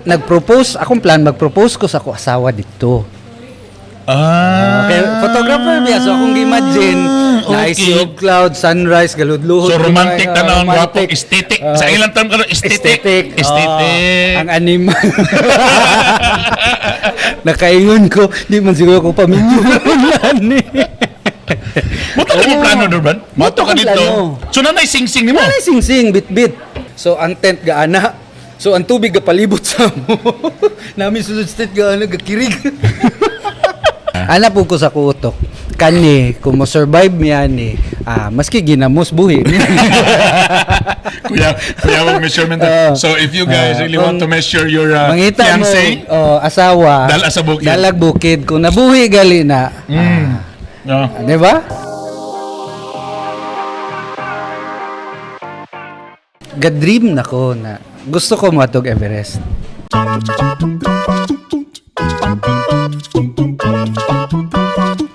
Nag-propose, akong plan, mag-propose ko sa ako asawa dito. Okay, photographer biya. So akong gi-imagine, na sea of cloud, sunrise, galudluhod. So romantic ah, na ang gwapo, romantic. aesthetic. Ah, Sa ilang term karon, aesthetic. Aesthetic. Aesthetic. Oh, ang animal. Nakaingon ko, di man siguro ko paminyo ni. Muto ka mo plano doon, Brad? Muto ka Muto dito. plano. So nanay sing-sing nimo. Wala sing-sing, bit-bit. So ang tent gaana. So ang tubig gapalibot sa mo. Nami sulod sa tent gaana gakirig. Ana po ko sa kutok. Kani, kung mo survive niya ni, maski ginamos buhi. Kuya, kuya wag measurement. So if you guys really want to measure your Mangita mo, fiancé, oh, asawa, dala sa bukid. Dalag bukid. Kung nabuhi gali na, No. di ba? Ga-dream na ko na gusto ko matog Everest.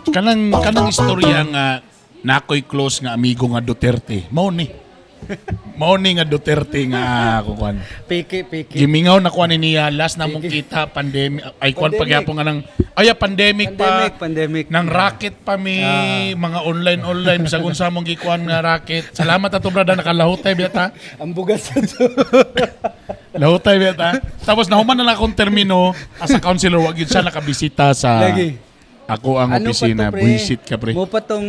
Kanang kanang istorya nga nakoy close nga amigo nga Duterte. Mao ni. Mao ni nga Duterte nga kuan. Piki, piki. Gimingaw na kuan ni niya last na mong kita pandemic ay kuan Pandemic. pagyapon nga nang ay pandemic pa. Pandemic, pandemic. Nang racket pa mi mga online online bisag unsa mong gikuan nga racket. Salamat ato brother, nakalahutay biyata. Ang bugas sa to. Lahutay biyata. Tapos nahuman na lang akong termino as a counselor, wag yun siya nakabisita sa Lagi. ako ang Ano pa opisina. to, pre? Buisit ka, pre. Mo pa tong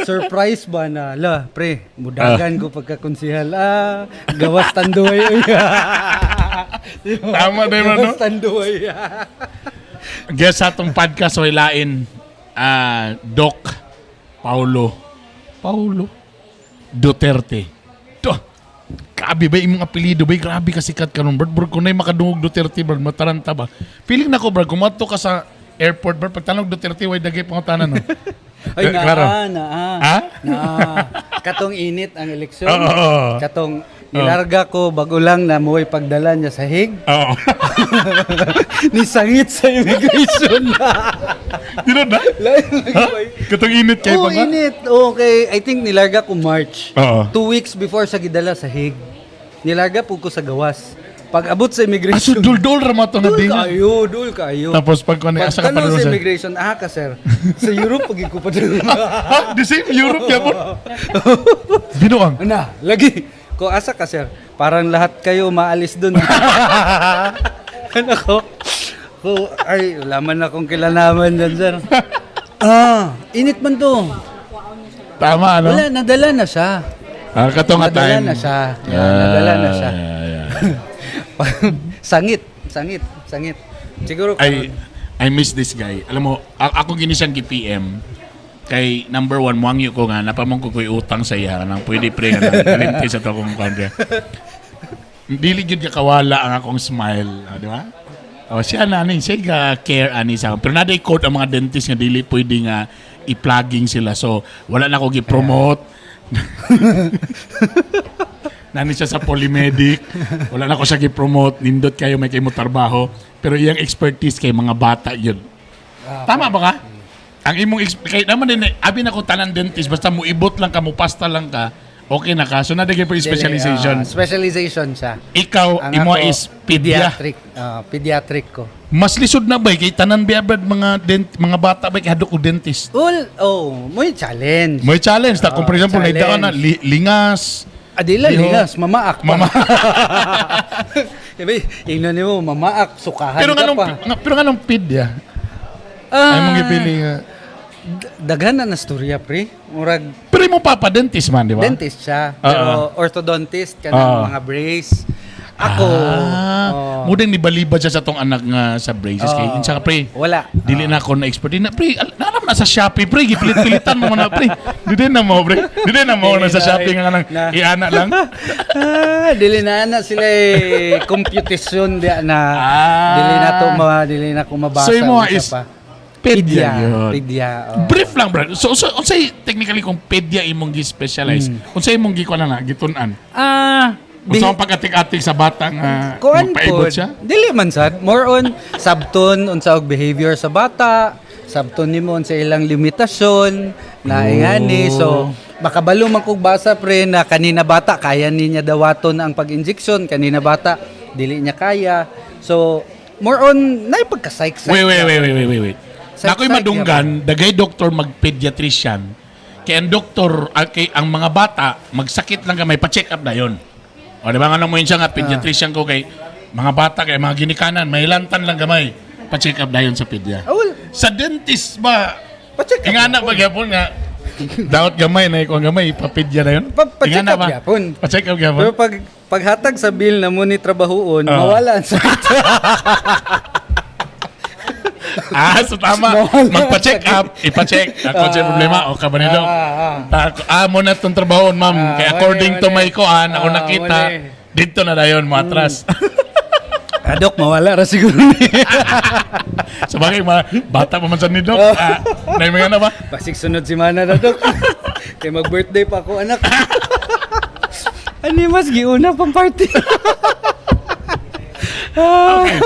surprise ba na, la, pre, mudagan ko pagkakonsihal. Gawas tanduay. Tama din, ano? Gawas tanduay. Guest sa atong podcast way lain, Doc Paulo Paulo Duterte. To. Grabe ba imong apelyido ba? Grabe ka sikat karon, bro. Bro, kung na'y makadungog Duterte, bro, mataranta ba? Feeling nako, bro, kumadto ka sa airport, bro, pagtanong Duterte, way dagay pangutanan, no? Ay, Eh, naa, klaro. naa. Ha? Naa. Katong init ang eleksyon. Oo, oo, oo. Katong nilarga ko, bago lang na muhay pagdala niya sa Hague. Oo. Nisangit sa immigration. Di na na? Lain lagi Ha? ba? Katong init kay Oo, pa nga? init. Okay, I think nilarga ko March. Oo. 2 weeks before sa gidala sa Hague. Nilarga po ko sa gawas. Pag abot sa Ah, so immigration, dul-dul ra to na dul din. kayo, dul kayo. Tapos pag kuan asa ka pa Pagtanong ron sa sa immigration, ka sir, sa Europe pag ko pa dun. Ha? The same Europe yapon? Binuang. Na, lagi. Ko asa ka sir, parang lahat kayo maalis dun. Ano ko? Ko, ay, wala man akong kilalaman dyan, sir. Init man to. Tama, ano? Wala, nadala na siya. Kato nga Nadala time. na siya. Yeah, nadala na siya. Yeah. Sangit, sangit, sangit. Siguro I miss this guy. Alam mo, ako gini siyang gi-PM kay number one, muangyo ko nga, napamong ko ko'y utang sa iya, nang pwede pre, nga nang kalimti sa to kong kwan. Dili gyud ka kawala ang akong smile, di ba? Oh, siya na ani, siya ga care ani sa akong. Pero naday code ang mga dentist nga dili pwede nga i-plugging sila. So, wala na ko gi-promote. Nani siya sa Polymedic. Wala na ko siya gi-promote. Nindot kayo may kayo mo trabaho. Pero iyang expertise kay mga bata yun. Tama ba ka? Ang imong kay naman din eh, abi na ko tanan dentist basta muibot lang ka mo pasta lang ka, okay na ka. So na po specialization. Specialization siya. Ikaw Ang imo ako, is pedia. Pediatric. Pediatric ko. Mas lisod na ba kay tanan biya brad mga mga bata ba kay hadok og dentist. Ul, oh, may challenge. May challenge ta kung for example challenge. naida ka na lingas. Adila, Diho. ligas, mamaak pa. Mama. Diba, ingnan nimo, mamaak, sukahan Pero ka nganong pa. pero nganong pedya? Ay mong gipili nga. Daghan na nasturya, pre. Murag, Pero imo papa dentist man, di ba? dentist siya. Pero orthodontist, kanang mga brace. Ako, oh, Mo din nibaliba siya sa tong anak nga sa braces kay insa ka pre. Wala. Dili na ako na expert. Di na pre, naram na sa Shopee pre, gipilit-pilitan mo na pre. Dili na mo pre. Dili na mo na sa Shopee nga nang iana lang. Dili na na sila eh, computation di na. Dili na to ma, dili na ko mabasa. So imo unsa is pa. pedya yun. Pedya. Oh. Brief lang bro. So unsay technically kung pedya imong gi-specialize? Unsay imong gikuan na gitun-an? Unsa ang pag-atik-atik sa bata nga Kuan magpaibot pod, siya? dili man sad. More on sabton unsa og behavior sa bata, sabton nimo unsa ilang limitasyon na ingani. So makabalo man kog basa pre na kanina bata kaya niya dawaton ang pag-injection, kanina bata dili niya kaya. So, more on naay pagka-psych. Wait, wait, wait, wait, wait, wait, wait. Psych- Nako'y psych madunggan, dagay doktor mag-pediatrician, kay ang doktor, kay ang mga bata, magsakit lang gamay, pa-check up na yon. O, di ba nga mo yun siya nga, pediatrician ko kay mga bata, kay mga ginikanan, may lantan lang gamay, pa-check up na yun sa pedya. Ah, well, Sa dentist ba, pa-check up. ingana pa gyapon nga, daot gamay na ikaw gamay, papedya na yun. Pa-check Ingana up ba? gyapon. Pa-check up gyapon. Pero pag paghatag sa bill na mo ni trabahoon, mawala ang sakit. Ah, so tama. Mawala. Magpa-check up, ipa-check. Ako sa problema, o ka ba nito? Mo na itong trabaho, ma'am. Kaya according wala, to wala. my kuan, ako nakita, wala. dito na dayon mo atras. Adok, mawala ra siguro ni. Sa bagay, mga bata pa man sa ni Doc. Naimay na ba? Basig sunod si Mana na, Dok. Kay mag-birthday pa ako, anak. Ani mas giuna pang party. Okay.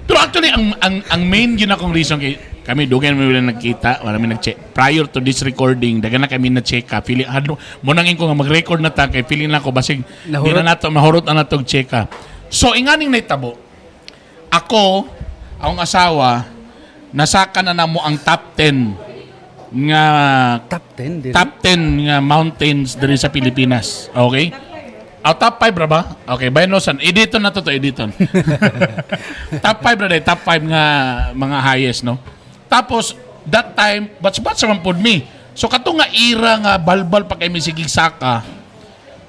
Pero actually, ang main yun akong reason kay kami dugay na wala nagkita, wala mi nag-check. Prior to this recording, dagan na kami na-check ka. Feeling ano, mo nang ko nga mag-record na ta kay feeling na ko basig di Nahurot. na nato mahurot na natog check ka. So inganing naitabo. Ako, akong asawa, nasaka na namo ang top 10 nga Top 10 din. top 10 nga mountains diri sa Pilipinas. Okay? Ah, top 5 ra ba? Okay, bayanosan. Editon na to, editon. Top 5 ra day, top 5 nga mga highest, no? Tapos, that time, batch-batch man pud mi. So, kato nga era nga balbal pa kay mi sigig saka,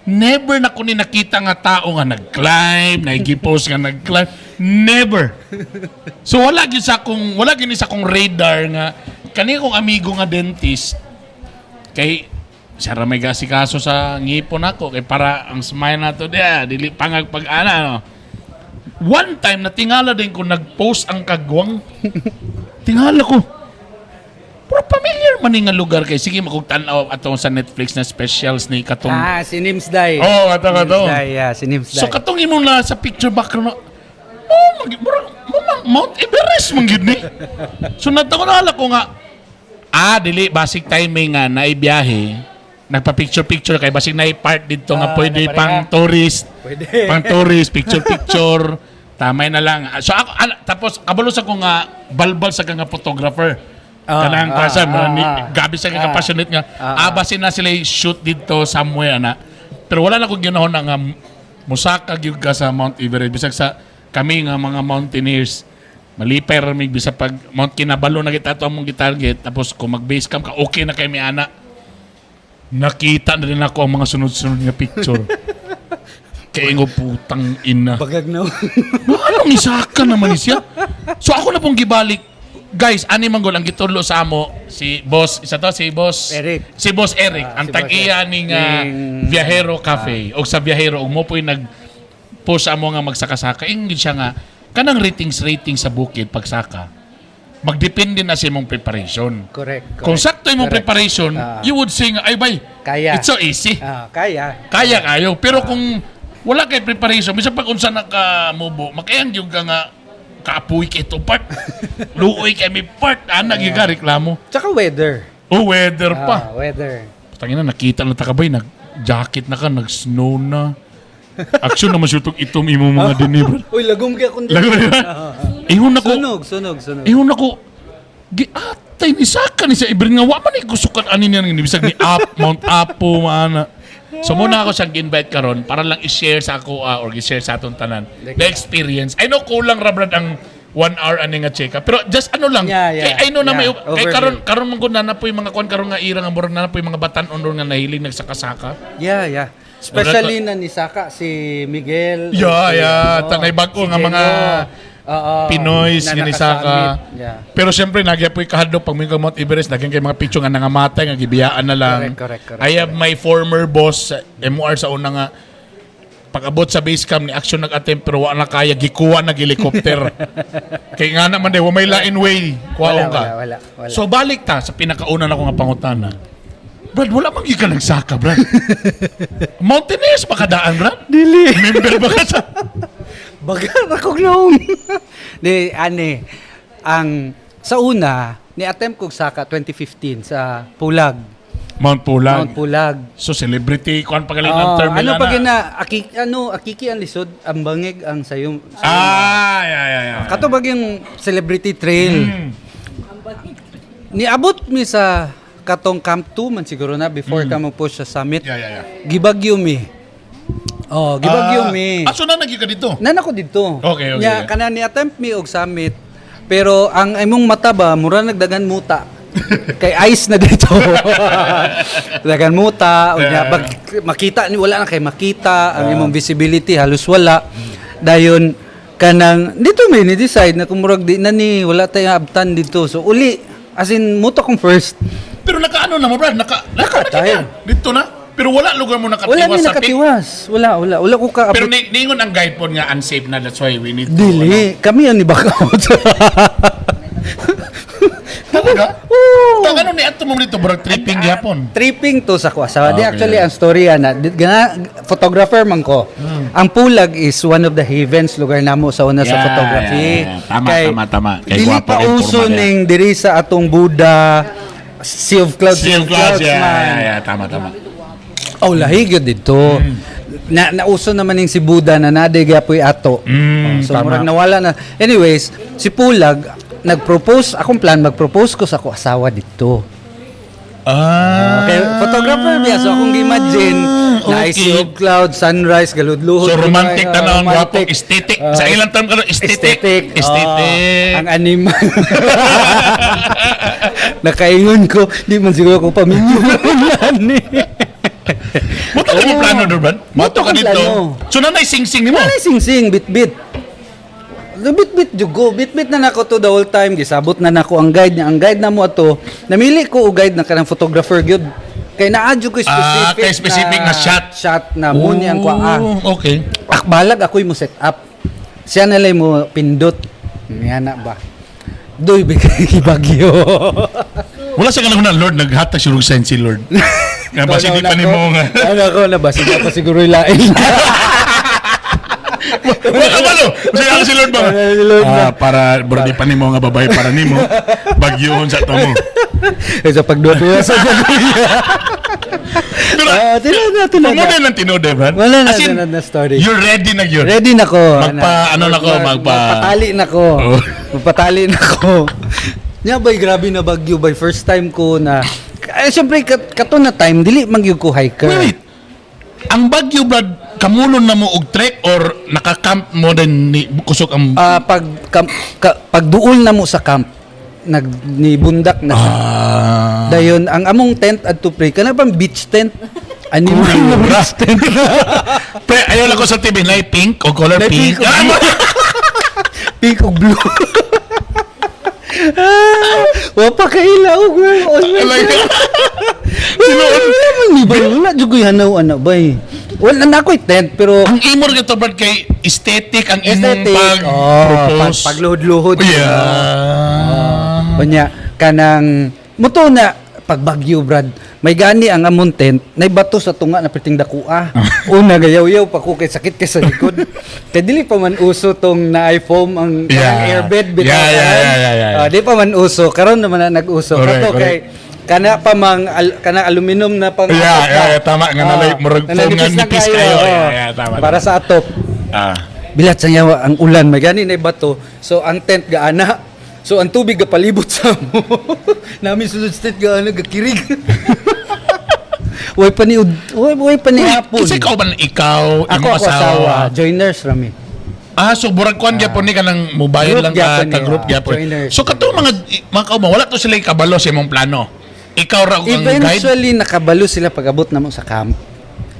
never na ko ni nakita nga tao nga nag-climb, nagipost nga nag-climb. Never. So wala gyud ni sa akong radar nga kani kong amigo nga dentist kay siya ra may gasikaso sa ngipon ako kay para ang smile nato diya dili pangag pag ana no. One time natingala din ko nag-post ang kagwang. Tingala ko. Pero familiar man ni nga lugar kay sige makog tan-aw atong sa Netflix na specials ni katong Ah, si Nimsdai. Oh, kato, kato. Nimsdai, yeah, si Nimsdai. So katong imong na sa picture background na, oh, mag, murag, Mount Everest man gyud ni. So nagtako na ko nga dili basic timing nga naibiyahe, nagpa-picture-picture kay basig na part dito nga pwede napareha. pang tourist. Pwede. Pang tourist, picture-picture. Tamay na lang. So ako, tapos kabalo sa ko nga balbal sa ka nga photographer. Kanang kasa, gabi sa ka passionate nga. Basin na sila shoot dito somewhere ana. Pero wala na ko ginahon na nga musaka gyud ka sa Mount Everest bisag sa kami nga mga mountaineers. Malipay ra mig bisag pag Mount Kinabalu na kita ato among gitarget tapos kung mag base camp ka okay na kay mi ana. Nakita na rin ako ang mga sunod-sunod nga picture. Kaya ngo putang ina. Bagag na. Anong isaka naman ni siya? So ako na pong gibalik. Guys, ani man gol ang gitudlo sa amo si boss, isa to si boss Eric. Si boss Eric, ang si Boss tag-iya Eric. ning Viajero Cafe og sa Viajero og mo po'y nag post sa amo nga magsakasaka. Ingin siya nga kanang ratings rating sa bukid pagsaka. Magdepende na sa imong preparation. Correct, correct. Kung sakto imong Correct. preparation, you would say nga, ay bay, Kaya. it's so easy. Kaya. Kaya kayo. Pero kung wala kay preparation, bisan pag unsa na ka mubo, makayang gyud ka nga kaapoy kay to part. Luoy kay mi part. Ana gyud ka reklamo. Tsaka weather. Oh, weather pa. Weather. Tangina nakita na ta ka bay, nag jacket na ka, nag snow na. Action naman siya itong itom imo mga dinibra. Uy, lagom kaya kundi. Lago na. Ingon ako, Sunog, sunog, sunog. ingon ako, giatay ni Saka ni sa Ibrin nga wa man ni gusukan ani niya nga bisag ni Up Mount Apo maana. So muna ako siyang invite karon para lang i-share sa ako or i-share sa atong tanan the experience. I know kulang ra brad ang 1 hour ani nga check up. Pero just ano lang Yeah. kay I know na may Yeah, kay overview. karon karon man gud na na po yung mga kuan karon nga ira nga murag na na po yung mga batan-on ron nga nahilig nagsakasaka. Yeah. Especially na ni Saka, si Miguel. Yeah, si, yeah. ano, Tanay bag-o si nga mga Jello. Oo, Pinoy na nga ni Saka. nakasamit. Yeah. Pero siyempre, nagya po'y kahadlok pag may Mount Everest, nagyan kay mga picture nga nangamatay, nga gibiyaan na lang. Correct, correct, correct, I have my former boss sa MOR sa una nga, pag-abot sa base camp ni action nag-attempt pero wa na kaya gikuha nag helicopter. Kay nga naman day wa may lain way kuhaon Wala, ka. wala, wala, wala. So balik ta sa pinakauna na ko nga pangutana. Brad, wala man gyud ka nagsaka, Brad. Mountaineers ba kadaan, Brad? Dili. Member ba ka sa Bagar akong naong. Di, ani, ang, sa una, ni-attempt kog saka 2015 sa Pulag. Mount Pulag. Mount Pulag. So celebrity kuan pagaling ang Oh, term ano nila pa na. gina aki, ano akiki ang lisod, ang bangig ang sayong. Ah, yeah. Kato bag yung celebrity trail. Niabot mi sa katong Camp 2 man siguro na before ka mo push sa summit. Yeah. Gibagyo mi. Oh, gibagyo Ah, mi. Ah, so na nagyud ka dito? Nan ako dito. Okay. Nya kana ni attempt mi og summit pero ang imong mata ba mura nagdagan muta. Kay ice na dito. Dagan muta, unya pag makita ni wala na kay makita, ang imong visibility halos wala. Dayon kanang dito may ni decide na kung murag di na ni wala tayo abtan dito. So uli as in muta kong first. Pero nakaano na mo, Brad? Naka tayo. Dito na. Pero wala lugar mo nakatiwas Wala ni sa peak. nakatiwas. Wala, wala. Wala ko ka Pero ningon ang guide po nga unsafe na, that's why we need to Dili, kami ang ni back out. Talaga? Oo. Tang ano ni ato mo dito, bro, tripping gyapon. Tripping to sa ko asawa. Di Ah, okay. actually ang story ana, gana photographer man ko. Ang Pulag is one of the havens lugar namo sa una sa photography. Yeah. Tama, tama. Kay Dili gwapo pa rin uso porma niya. ning diri sa atong Buddha, Sea of Clouds, Sea of Clouds, yeah, man. yeah, tama. Oh, lahi gyud dito. Na nauso naman ning si Buddha na naday gyapoy ato. Oh, so murag nawala na. Anyways, si Pulag nag-propose, akong plan mag-propose ko sa ako asawa dito. Okay, photographer biya. So akong gi-imagine na Sea of Cloud, sunrise, galudluhod. So romantic ah, na ang gwapo, romantic. aesthetic. Ah, Sa ilang term karon, aesthetic. Aesthetic. Aesthetic. Oh, ang animal. Nakaingon ko, di man siguro ko paminyo ni. Mo ka mo plano do, Brad? Mo Mo ka kong dito. plano. So nanay sing-sing nimo. Wala sing-sing, bit-bit. Bit-bit jugo, bit-bit na nako to the whole time. Gisabot na nako ang guide niya. Ang guide na mo ato, namili ko og guide na kanang photographer gyud. Kay naa jud ko specific, Ah, kay specific na shot. Shot na mo ni ang kuha. Oh, okay. Akbalag ako'y mo set up. Siya na lang mo pindot. Nga na ba? Doy bigay bagyo. Wala sa kanang na Lord naghatag siya og sign si Lord. Nga ba di pa nimo nga. Ano ko na ba sige pa siguro ilain. Wala ka malo. Kasi ako si Lord ba? Wala si Lord ba? Ah, para bro di pa nimo nga babae para nimo. Bagyuhon sa tamo. Eh, sa pagduwa sa Pero Ah, tinuod na, tinuod Mo na. na lang tinuod eh, Brad. Wala na, As in, tinuod na story. You're ready na yun. Ready na ko. Magpa- ano na ko, Magpatali na ko. Oh. Magpatali na ko. Nya bay grabe na bagyo bay first time ko na eh, syempre kato na time dili man gyud ko hiker. Wait, wait. Ang Bagyo, Brad, kamulon na mo og trek or naka-camp mo din ni kusog ang Ah, pag pagduol na mo sa camp nag ni bundak na siya. Dayon ang among tent adto pre kana pang beach tent. Ani mo na beach tent. Pre, ayaw lang ko sa TV, na pink o color Nay pink. pink o blue. Pink ug blue. Ah, wa pa kailaw girl. On my Alay. Wala wala man ni bay. Wala jud ko'y hanaw ana bay. Wala na ako'y tent pero Ang imo rin ito, Brad, kay aesthetic ang imong aesthetic. Oh, pag-propose. pagluhod-luhod. Yeah. Unya kanang muto na pagbagyo Brad. May gani ang among tent, nay bato sa tunga na perting dakua. Una gayaw-yaw pa ko kay sakit kay sa likod. Kay dili pa man uso tong na foam ang kanang airbed bitaw. Yeah. Ah, di pa man uso karon naman na nag-uso. Correct, Kato kay kana pa mang kana aluminum na pang atop na. Yeah, tama. Nga nalay, murag na foam nga nipis na nipis kayo, kayo. oo. Yeah, tama, Para tama. sa atop. Bilat sa yawa ang ulan may gani na bato. So ang tent gaana. So ang tubig gapalibot sa mo. Nami sulod sa tent gaana gakirig. Way pa ni way pa ni hapon. Kasi ikaw ba ikaw, Ako imong ako asawa, joiners rami. Ah, so burag kuan gyapon ni kanang mubayad Group lang ka gyapon ta ni, group ah, gyapon. joiners. So katong mga kauban wala to sila kabalo sa imong plano. Ikaw ra ang guide. Eventually nakabalo sila pag-abot namo sa camp.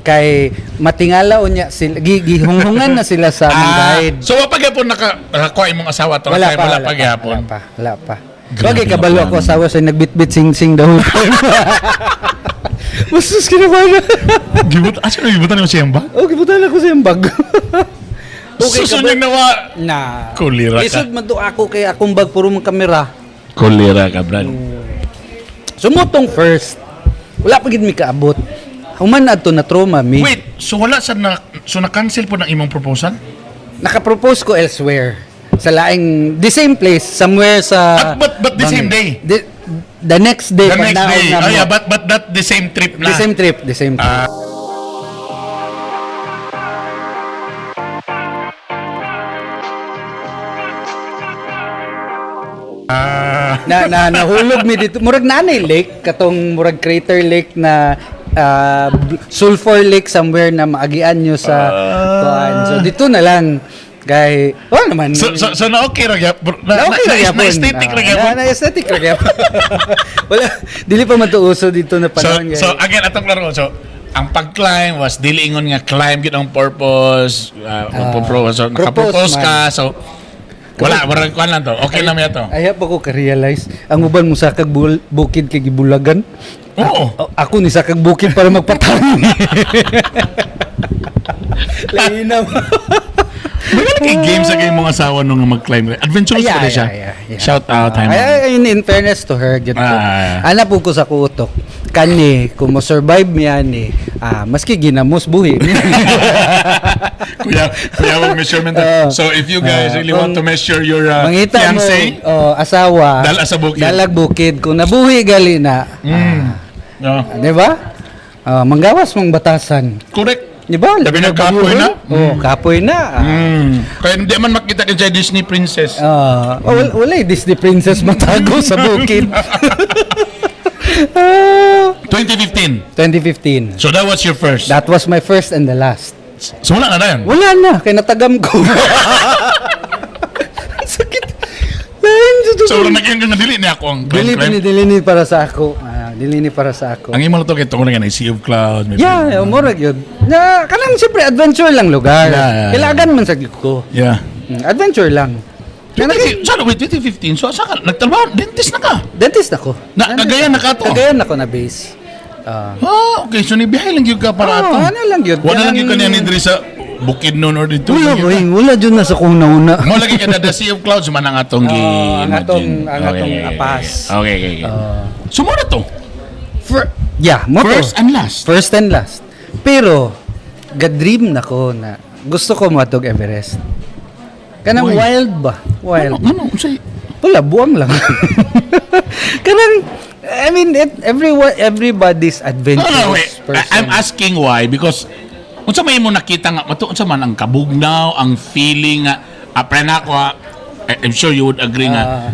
Kay matingala unya sila gihunghungan na sila sa among guide. So wa pa gyapon nakakuha imong asawa to Wala pa, wala pa gyapon. Wala pa, wala pa. Grabe Bagay na kabalo plano. ako asawa sa nagbitbit sing-sing the whole time. Masus kinabahan. Gibut asa na gibutan nimo siyang bag? Okay, butan ako sa iyong bag. Okay, Susun yung nawa. Na. Kulira ka. Lisod man to ako kay akong bag puro mong kamera. Kulira ka, Brad. Sumutong first. Wala pa gid mi kaabot. Human adto na trauma mi. Wait, so wala sa na so na-cancel po ng imong proposal? Naka-propose ko elsewhere. Sa laing the same place somewhere sa At but the same day? Di, The next day, The next pagnaog day. na Oh mo. yeah, but that the same trip na. The same trip, the same trip. Ah. Ah. Na na nahulog mi dito. Murag naanay lake katong murag crater lake na sulfur lake somewhere na maagian nyo sa kuan. So dito na lang kay wala naman. So na okay ra gyapon. Na, Na okay ra na, gyapon. na aesthetic ra Ah, gyapon. Na, na aesthetic ra gyapon. Wala, dili pa man to uso dito na So, panahon. so again, atong klaro. So, ang pag-climb was dili ingon nga climb gid ang purpose, magpo-propose. So, propose naka-propose ka. man. So, wala, wala kuan lang to. Okay lang to. Ay, pa ko ka-realize ang uban mo sakag bukid kay gibulagan. Oo. Ako ni sakag bukid para magpatang. Lain na. Mga kay game sa kay mong asawa nung nga mag-climb. Adventurous Yeah, pa siya. yeah. Shout out, Ay, Hyman. ay, in fairness to her, gyud ko. Ah. Ana po ko sa kutok. Kani, kung mo survive mi ani, maski ginamos buhi. Kuya, kuya, wag measurement. So if you guys really want to measure your Mangita mo, fiancé, oh, asawa, Dala sa bukid. Dalag bukid. Kung nabuhi gali na, No. di ba? Manggawas mong batasan. Correct. Di ba? Labi na kapoy na. Oh, kapoy na. Kaya hindi man makita kin sa Disney princess. Oh, wala, wala yung Disney princess matago sa bukid. 2015. 2015. So that was your first. That was my first and the last. So wala na dayon. Wala na, kay natagam ko. Ang sakit. Lain sa So wala naging nga dili ni ako ang Dili climb, climb. ni dili ni para sa ako. Dili ni para sa ako. Ang imo na to kay tungod nga Sea of Clouds. May Yeah, murag yun. Na kanang siyempre adventure lang lugar. Yeah. Kailangan man sa ko. Adventure lang. 20, sorry, wait, 2015. So asa ka nagtrabaho, dentist na ka. Dentist ako. Na- Cagayan na ka to? Cagayan ako na base. Ah, okay. So nibiyahe lang gyud ka para Oo, ato. ano lang gyud. Wala lang gyud ka niya ni diri sa bukid noon or dito. Wala lang gyud boy, ka. wala jud na sa kong nauna. Mo lagi ka na the Sea of Clouds man ang atong gi Oo, ang atong apas. Okay. So mo na to. Yeah, mo to. First and last. First and last. Pero ga-dream na ko na gusto ko moadtog Everest. Kanang Why? wild ba? Wild. Ano, ano, unsay Wala, buwang lang. Kanang, I mean, everybody's adventurous No, wait. person. I'm asking why because unsa may imo nakita nga mato unsa man ang kabugnaw, ang feeling nga apre na ako ah, I'm sure you would agree nga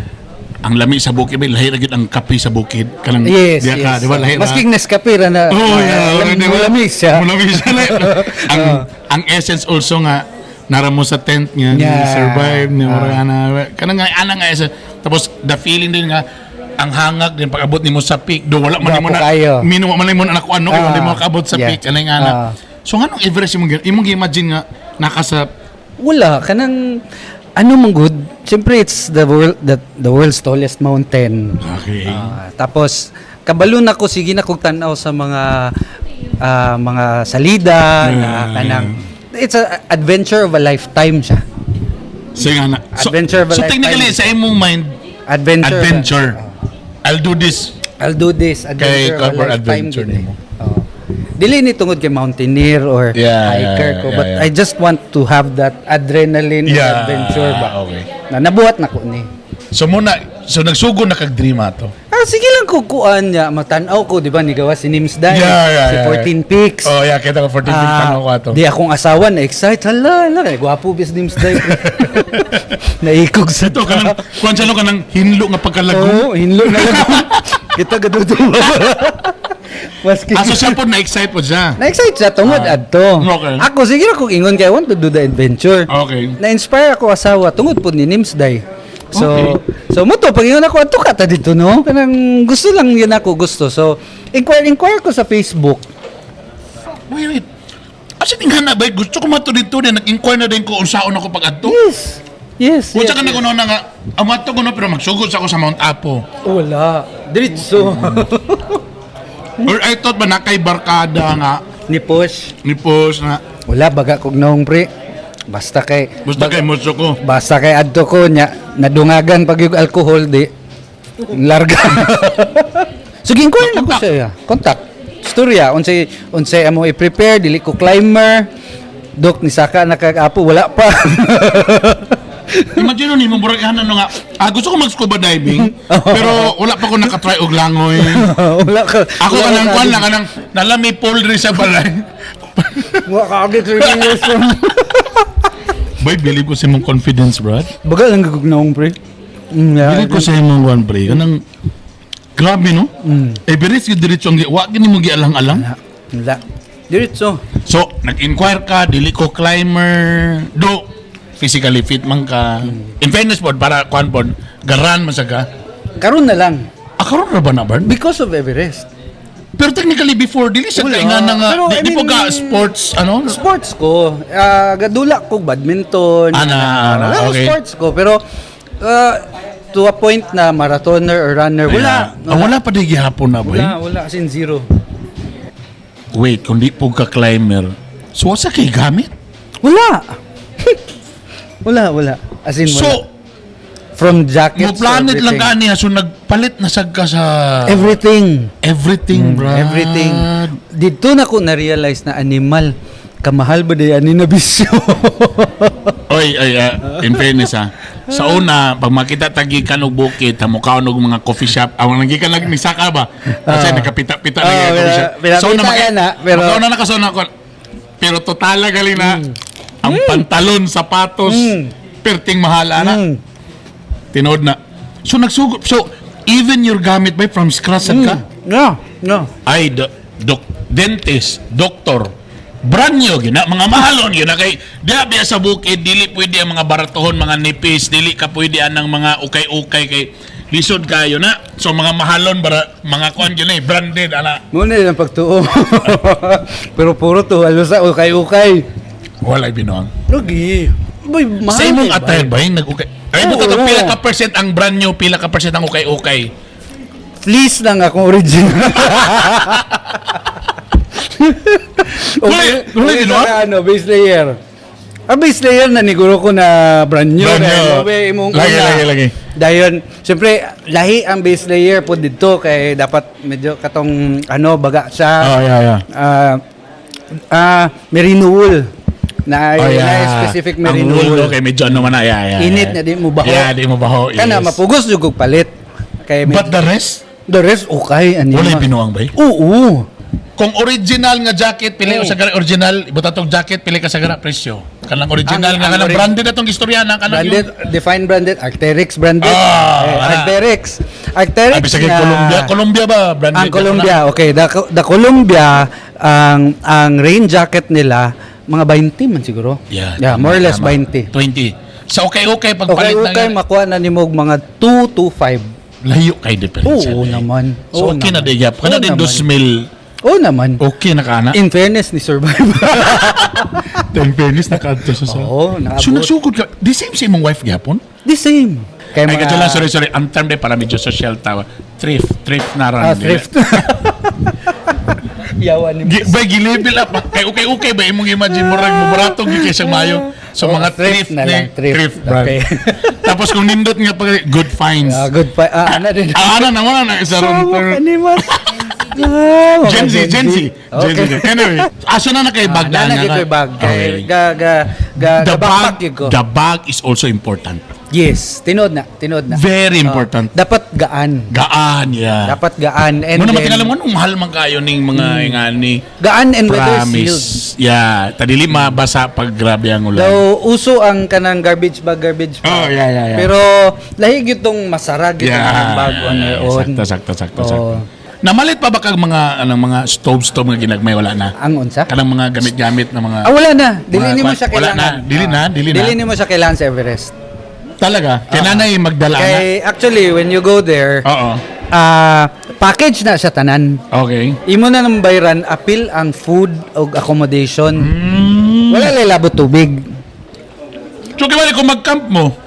ang lami sa bukid, may lahi ra gyud ang kape sa bukid. Kanang Yes, diya ka, yes. di ba lahi ra? Maski Nescafe ra na. Oh, yeah. Di ba? Mulamis siya. Mulamis siya. Ang essence also nga nara mo sa tent nga survive ni mura ana kanang nga ana nga essence. Tapos the feeling din nga ang hangag din pag abot nimo sa peak do wala man Gwapo nimo na kayo. mino man nimo na nakuan no kay di mo kaabot sa peak anay nga ana. So nganong Everest imong gi-imagine nga naka sa Wala, kanang ano man good. Siyempre it's the world's tallest mountain. Okay. Tapos kabalo na ko sige na kog tan-aw sa mga mga salida na kanang it's a adventure of a lifetime siya. Sige nga na. So, Adventure of a so lifetime. technically sa imong mind Adventure. adventure. I'll do this. I'll do this adventure Kay of a cover lifetime adventure gid eh. nimo. Oo. Dili ni tungod kay mountaineer or hiker ko, but I just want to have that adrenaline or adventure ba. Na nabuhat na ko ni. So muna, so nagsugo na kag dream ato. Sige lang ko kuan niya, matanaw ko, di ba, ni gawa si Nimsdai, si 14 Peaks. Oh yeah, kita ko 14 Peaks tanaw ko ato. Di akong asawa na excite, hala, hala, kay gwapo bis Nimsdai. Naikog sa Ito kanang kuan sa kanang hinlo nga pagkalagong. Oo, hinlo na lang. Kita gaduduwa. Maski Ah, so siya po na-excite po siya. Na-excite siya tungod adto. Ako sige ra kog ingon kay I want to do the adventure. Na-inspire ako asawa tungod pud ni Nimsdai. So so mo to pag ingon ako adto ka ta dito no kanang gusto lang yun ako gusto. So inquire inquire ko sa Facebook. Wait, wait. Asa ning hana ba? Gusto ko mato dito din. Nag-inquire na din ko unsaon ako pag adto. Yes. Yes. Kung yes, sa ka na nga, amato ko no, pero magsugod sa ako sa Mount Apo. Wala. Diretso. Or I thought ba nakay barkada nga, Ni push. ni Pos na, Wala baga kog naong pre. Basta kay basta kay muso ko. Basta kay adto ko nya nadungagan pag yung alcohol di larga. So ginkuan na ko Contact. siya. Contact. Storya unsay unsay amo i-prepare dili ko climber. Dok ni saka nakag-apo wala pa. Imagine ni mo murag ano nga, gusto ko mag scuba diving, pero wala pa ko nakatry og langoy. Wala ka. Ako wala kanang ka kwan lang kanang nalami pool diri sa balay. Wala ka agad 30 years from. Boy, believe ko sa imong confidence, brad. Baga lang gagugnaong, pre. Yeah. Believe ko sa imong one, pre. Kanang grabe, no? Everest gyud diretso ang wa gini mo gialang-alang. Wala. Wala. Diretso. So, nag-inquire ka, dili ko climber, do physically fit man ka. In fairness pod, para kuan pod, garan man sa ka. Karon na lang. Ah, karon ra ba na, Barn? Because of Everest. Pero technically before dili sa Wala. kay nga na nga Pero, di, I di po mean, ka sports ano? Sports ko. Gadula ko badminton. Ana, ana, Wala, okay. sports ko. Pero to a point na marathoner or runner, wala. Ah, wala pa di gihapon na boy. Wala, wala. As in zero. Wait, kung di po ka climber, so wasa kay gamit? Wala. Wala, wala. As in, wala. So, From jackets mo planet to lang everything. ka niya, so nagpalit na sad ka sa Everything. Everything, bro. Everything. Dito na ko na-realize na animal. Kamahal ba di ani na bisyo? Oy, ay, in fairness ha. Sa una, pag makita tagi ka og bukid, hamukaon og mga coffee shop. Awang nagi ka lang ni saka ba? Kasi nakapita-pita na Oo, yung coffee shop. Sa una, pinapita yan, ah, pero- makauna na ka sa una ko. Pero totala gali na ang pantalon, sapatos, perting mahal ana. Tinuod na. So nagsugod. So even your gamit bay from scratch sad ka? No, no. Ay do, dok, dentist, doktor, brand new gina, mga mahalon gina kay diha biya sa bukid dili pwede ang mga baratohon, mga nipis, dili ka pwede anang mga ukay-ukay kay lisod kayo na. So mga mahalon bara mga kuan gyud eh, branded ana. Muna yun ang pagtuo. Pero puro to, halos sa ukay-ukay. Walay binuang. Lugi. Boy, mahal Sa imong eh, attire ba yung nag-ukay? Ay, Oo. buta to pila ka percent ang brand new, pila ka percent ang ukay-ukay. Fleece lang akong original. Wala- wala okay, ginawa? sa ano, base layer. Ah, base layer na niguro ko na brand new. Brand new. Kaya, okay, imong Lagi, una. lagi, lagi. Dayon, siyempre, lahi ang base layer po dito kay dapat medyo katong ano, baga siya. Oh, yeah. Ah, merino wool. Na, Oh, yeah. na specific Ang merino wool, wool. okay, medyo ano man na, yeah. Init yeah. na di mo baho. Yeah, di mo baho, yes. Kana mapugos jud kog palit. Kay But the rest, the rest okay ani. walay binuang ba? Oo. Kung original nga jacket, pili o sa gara original, ibuta tong jacket, pili ka sa gara presyo. Kanang original nga Ang kanang branded atong istorya na kanang Branded, define branded, Arc'teryx branded. Ah, Eh, ana. Arc'teryx. Arc'teryx Abi sa na Columbia, Columbia ba branded? Ang Columbia, okay, the Columbia ang rain jacket nila mga 20 man siguro. Yeah, Yeah, tama, more or less tama. 20. 20. Sa okay Okay, pagpalit okay, na makuha na nimo og mga 2 to 5. Layo kay diferensya. Oo eh. naman. So Oo okay na naman. di gyap. Kana Oo din naman. 2,000. Oo naman. Okay na kana. In fairness ni survive. In fairness nakaadto sa. Oo, naabot. So nagsugod ka. Di same sa imong wife gyapon? The same. Kay Ay, kadyo lang, sorry, sorry. Ang term de para medyo social tawa. Thrift, thrift na ran. Ah, thrift. Yawa ni Gi, ba, gilabel up. Kay okay ba imong imagine mo rag mo barato gyud kay siyang mayo. So Oh, mga thrift thrift, na lang, ni thrift. thrift, brad. Okay. Tapos kung nindot nga pag good finds. Ah, good pa. Ah, ana din. Ah, ano naman na isa ron. Sama ka ni Mas. Ah, mga Gen Z, Gen Z. Gen Z. Okay. Anyway, aso na na kay bag Ah, na na na ko'y bag. Kay Okay. ga ga ga The ga backpack bag, yun ko. the bag is also important. Yes, tinod na, tinod na. Very Ah, important. dapat gaan. Gaan, yeah. Dapat gaan and Muna then, matingala mo anong mahal man kayo ning mga ingani. Gaan and weather sealed. Promise. Yeah, tadili mabasa pag grabe ang ulan. Daw uso ang kanang garbage bag, garbage bag. Oh, yeah. Pero lahi gyud tong masara gyud ang bag on your own. Sakto, sakto, sakto, Oo. sakto. Namalit pa ba kag mga anong mga stove stove nga ginagmay wala na? Ang unsa? Kanang mga gamit-gamit na mga Ah, wala na. Dili Mga nimo siya wala kailangan. na. Dili na, Ah. dili na. Dili nimo siya kailangan sa Everest. Talaga? Kay nanay magdala na. Kay actually when you go there, Oo. Package na siya tanan. Okay. Imo na ng bayran apil ang food og accommodation. Wala lay labot tubig. So kay wala kung mag-camp mo.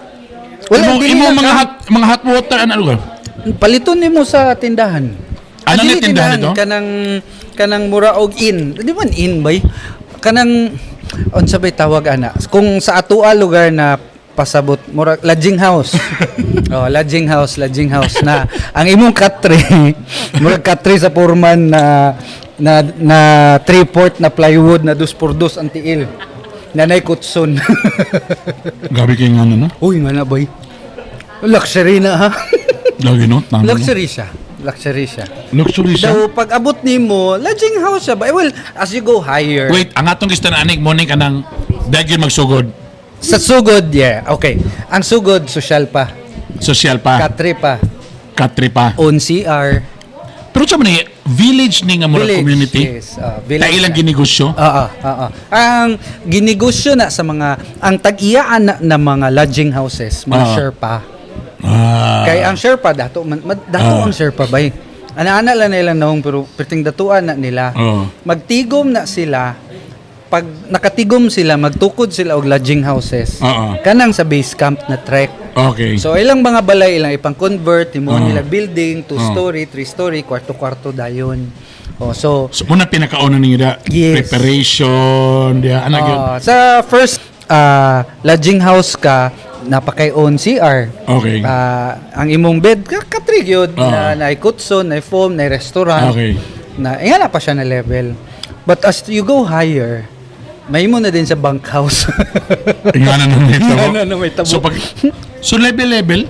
Wala, imo, dili imo na mga camp. hot water ano lugar? Paliton nimo sa tindahan. Ano Dili ni tindahan ito? Kanang kanang mura og inn. Di man inn bay. Kanang unsa bay tawag ana? Kung sa atoa lugar na pasabot mura lodging house. Oh, lodging house na ang imong katre murag katre sa foreman na na na three-port na plywood na dos por dos ang tiil. Nanay kutson. Gabi kay nga no? Uy, nga na boy. Luxury na ha. Lagi no? Tama, no? Luxury siya. Luxury siya. Luxury siya. Daw pag abot nimo, lodging house siya ba? Eh, well, as you go higher. Wait, ang atong gusto na anig morning kanang dagyon magsugod. Sa sugod, yeah. Okay. Ang sugod, social pa. Social pa, Katre pa. Katre pa. On CR. Pero sa man ni village ni nga mura Village, community. yes. Village Ta ilang na. ginegosyo. Oo, oo. Ang ginegosyo na sa mga, ang tag-iyaan na mga lodging houses, mga Sherpa. Kay ang Sherpa, dato, man, dato ang Sherpa bay. Ana-ana lang nila naong, pero perting datuan na nila. Magtigom na sila, pag nakatigom sila, magtukod sila og lodging houses. Kanang sa base camp na trek. So ilang mga balay ilang ipang-convert, himo nila building, two story, three story, kwarto-kwarto dayon. Oh, so So, muna pinakauna ninyo da Yes. preparation, diya ana gyud. Sa first lodging house ka napakay own CR. Ang imong bed ka katrig yun na na kutson, na foam, na restaurant. Na ingana pa siya na level. But as you go higher, may mo na din sa bunkhouse. Ingana na may tabo. Ingana na may tabo. So pag so level level.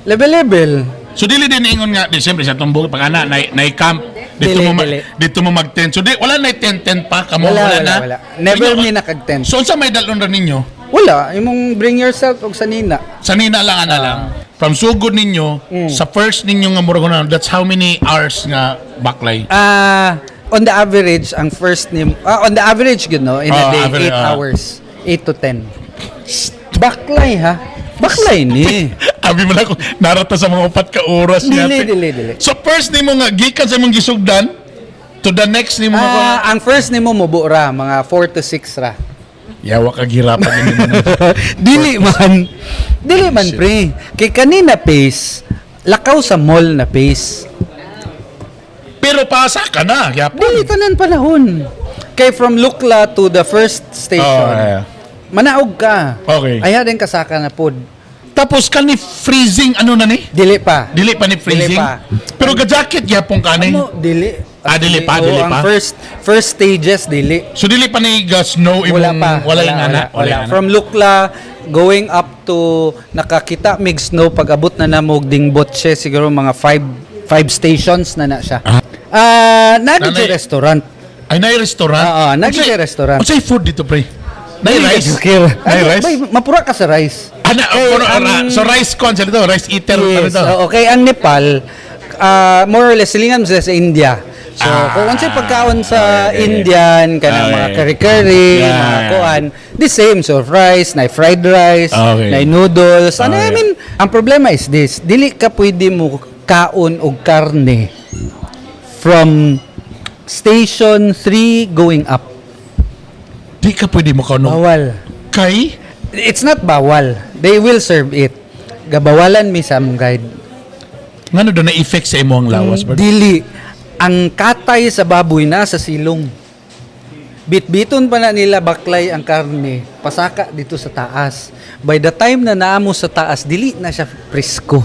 Level level. So dili din ingon nga di siyempre sa tumbok pag ana na camp dito Dili, mo dili. dito mo mag-tent. So di wala na tent tent pa kamo Wala, wala, wala, na. wala. Never Inyo- mi nakag-tent. So unsa may dalon ra ninyo? Wala, imong bring yourself og sanina. Sanina lang ana lang. From sugod ninyo sa first ninyo nga murag na that's how many hours nga baklay. On the average, ang first ni on the average gyud no, in a day average, 8 hours, 8 to 10. Baklay ha. Baklay ni. Abi mo na kung narata sa mga 4 ka oras Dili, niya. dili, dili. So first nimo nga gikan sa imong gisugdan to the next nimo nga Ang first nimo mubo ra mga 4 to 6 ra. Yawa ka girapan nimo. Dili man. Dili man pre. Kay kanina pace, lakaw sa mall na pace. Pero pasa ka na, gyapon. Dili tanan panahon. Kay from Lukla to the first station. Oh, yeah. Manaog ka. Aya din kasaka na pod. Tapos ka ni freezing ano na ni? Dili pa. Dili pa ni freezing. Dili pa. Pero ga jacket gyapon ka ni. Ano, dili. Ah, dili pa, Oo, dili ang pa. first stages dili. So dili pa ni ga snow imong Wala pa. Wala yung ana, Wala. yung ana. From Lukla going up to nakakita mig snow pag abot na namog Dingboche siguro mga five stations na na siya. Ah, nagi Nanay- restaurant. Ay nay restaurant. Oo, nagi Unsay- restaurant. Unsay food dito pre? Nay Dili rice. ka jukir. Nay Ay, rice. bay, mapura ka sa rice. Ana, Kay puno, so rice kon sa dito, rice eater Yes. ano to. Oo, okay, ang Nepal, more or less, silingan sila sa India. So, kung unsay pagkaon sa Indian, kanang mga curry-curry, mga kuan, the same. So, rice, na fried rice, na noodles. Ano, I mean, ang problema is this, dili ka pwede mo kaon og karne from station 3 going up. Di ka pwede mo kaon og Bawal. kay It's not bawal. They will serve it. Gabawalan mi sa among guide. Ngano do na effect sa imong lawas bro? Dili. Ang katay sa baboy na sa silong. Bitbiton pa na nila baklay ang karne, pasaka dito sa taas. By the time na naamo sa taas, dili na siya presko.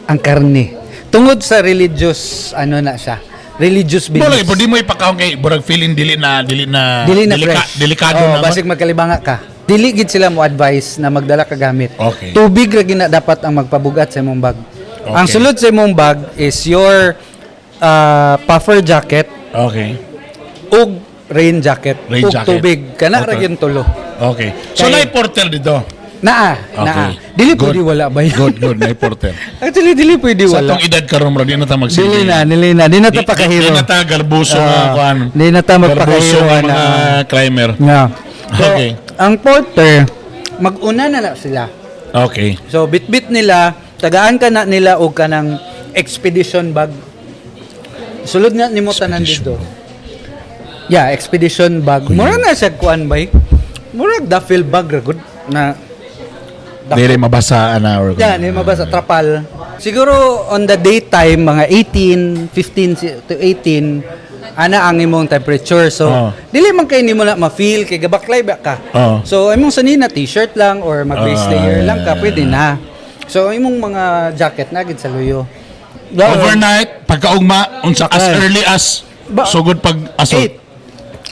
Ang karne. Tungod sa religious ano na siya, religious Wala beliefs. pwede mo ipakaon kay burag feeling dili na dili na Dili na fresh. Delikado Oo, na. man. basig magkalibanga ka. Dili gid sila mo advice na magdala ka gamit. Tubig ra gina dapat ang magpabugat sa imong bag. Ang sulod sa imong bag is your puffer jacket ug rain jacket Rain ug jacket. tubig. Kana ra gyud tulo. Okay. So Kay- nay porter dito. Naa, naa. Dili pwede wala ba yun? Good, good, nay porter. Actually, dili pwede Sa wala. atong edad karon bro, di na ta magsilbi. Dili na, dili na. Di na ta pakahiro. Di na ta garbuso nga kuan. Di na ta Garbuso magpakahiro nga na. mga climber. Yeah. So, ang porter, mag-una na na sila. So bitbit nila, tagaan ka na nila og kanang expedition bag. Sulod nga nimo tanan Expedition dito. Yeah, expedition bag. Mura na siya kuan bay. Murag duffel bag ra gud na Dili mabasa ana or Yan, yung mabasa trapal. Siguro on the daytime mga 18, 15 to 18 ana ang imong temperature. So dili man kay nimo na ma-feel kay gabaklay ba ka. So imong sanina t-shirt lang or mag base layer lang ka pwede na. So imong mga jacket na gid sa luyo. Overnight, pagkaugma, unsa as Ay. early as sugod pag aso 8.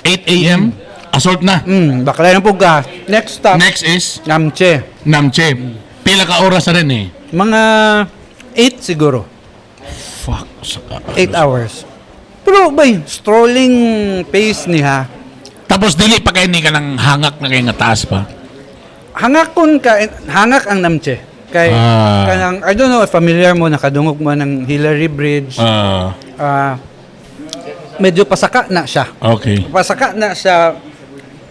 8 a.m. Assault na. Baklay na po ka. Next stop, Next is Namche. Namche. Pila ka oras na rin eh. Mga 8 siguro. Fuck. 8 hours. Pero bay, strolling pace niya. Tapos dili pa kayo ni ka ng hangak na kayo nga taas pa. Hangakon ka, hangak ang Namche. Kay kanang, I don't know if familiar mo, nakadungog mo ng Hillary Bridge. Ah, medyo pasaka na siya. Pasaka na siya,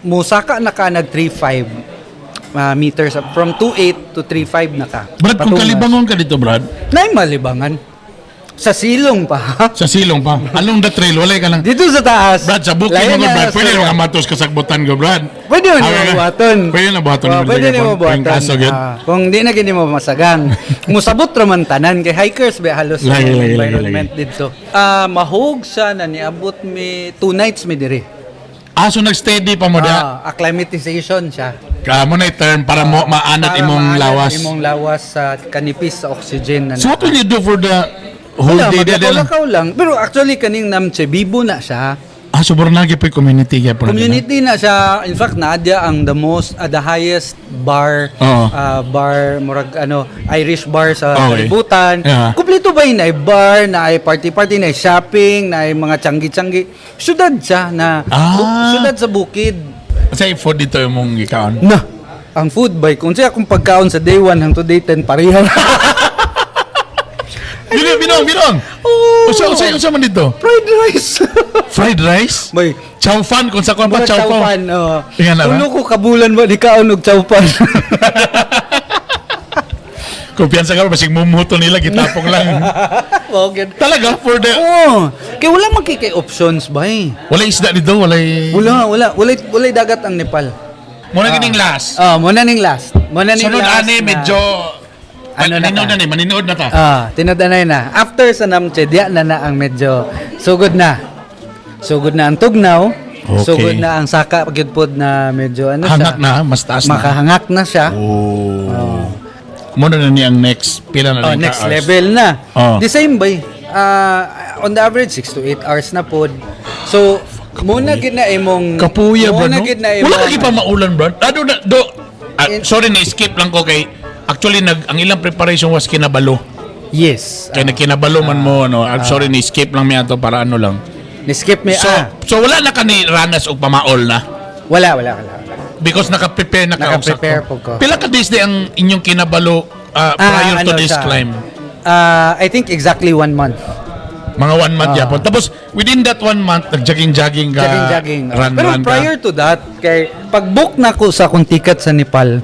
musaka na ka nag 3.5 meters up. From 2.8 to 3.5 na ka. Brad, kung Patungas. kalibangon ka dito, Brad, Nay malibangan. Sa silong pa. Sa silong pa. Along the trail, wala ka lang. Dito sa taas. Brad, sa bukid Layo mo ko, na Brad. sa- Pwede mo matos kasagbutan ko, Brad. Pwede mo Ah, nimo buhaton. Pwede na buhaton. Oh, pwede nimo buhaton. Kaso, gyud. Ah, kung di na gini mo masagang. Musabot ra man tanan kay hikers ba halos Lagi, ang lagi, lagi, environment dito. Ah, mahog siya na niabot mi 2 nights mi diri. Ah, so nag-steady pa mo da. Ah, acclimatization siya. Ka mo na term para mo maanat Para imong maanat lawas. Imong lawas sa kanipis sa oxygen na So what will you do for the whole Wala, day? Dada lang? maglakaw-lakaw lang. Pero actually kaning Namche bibo na siya. Ah, so na gyud community gyapon na. Community na siya. In fact, naadya ang the most, the highest bar, bar, murag ano, Irish bar sa kalibutan. Kumpleto ba yun? Naay bar, naay party-party, naay shopping, naay mga tiyanggi-tiyanggi. Syudad siya na, syudad sa bukid. Sa food dito imong gikaon. Na, ang food by, kung siya akong pagkaon sa day 1 hangtod day 10, pareha. Binong, binong, binong. Oh, Usa, usa, usa man dito. Fried rice. Fried rice? Bay, Chow fan kung sa kuan pa Murag chow chow fan. fan. Oo. Ingan na ba? Tulo ko kabulan ba di kaon og chow fan. Kumpiyansa ka basig mumuto nila gitapong lang. Mao gyud. Talaga for the Oo. Kay wala man kay options ba eh. wala isda dito, wala. Wala, wala, wala, wala dagat ang Nepal. Muna gining last. Ah, muna ning last. Muna ning Sunod last ani na- medyo Ano na maninood ta? na ni, maninood na ta. Ah, tinud-anay na. After sa Namche, diya na na ang medyo sugod na. Sugod na ang tugnaw. Sugod na ang saka gyud pod na medyo ano siya. Hangak na, mas taas na. Makahangak na siya. Oh. Muna na ni ang next pila na Oh, rin ka next hours? level na. The same bay. Ah, on the average 6 to 8 hours na pod. So, muna gid na imong Kapuya, brad, muna no? gid na imong Wala lagi pa maulan, brad. Ah, do, na- do, ah, sorry, na-skip lang ko kay actually, nag, ang ilang preparation was kinabalo. Yes. Kaya nagkinabalo man mo, ano, I'm sorry, na-skip lang mi ato para ano lang. Ni-skip mi So, ah. so wala na ka ni Ranas og pamaol na? Wala, wala, wala, wala. Because naka-prepare na ka og Naka-prepare sakto. po ko. Pila ka days di ang inyong kinabalo prior Ah, to ano this siya? climb? Ah, I think exactly one month. Mga one month yapon. Tapos, within that one month, nag-jogging-jogging ka. Jogging-jogging. Run, Pero run ka. prior to that, kay pag-book na ko sa akong ticket sa Nepal,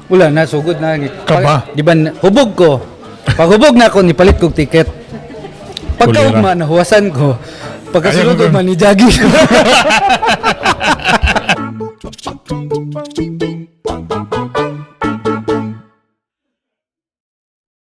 wala na, sugod na. Ka ba? Di ba, hubog ko. Pag hubog na ako, nipalit kog ticket. Pagkaugma, nahuwasan ko. Pagkasunod Ayaw ko. ugma, ni jogging.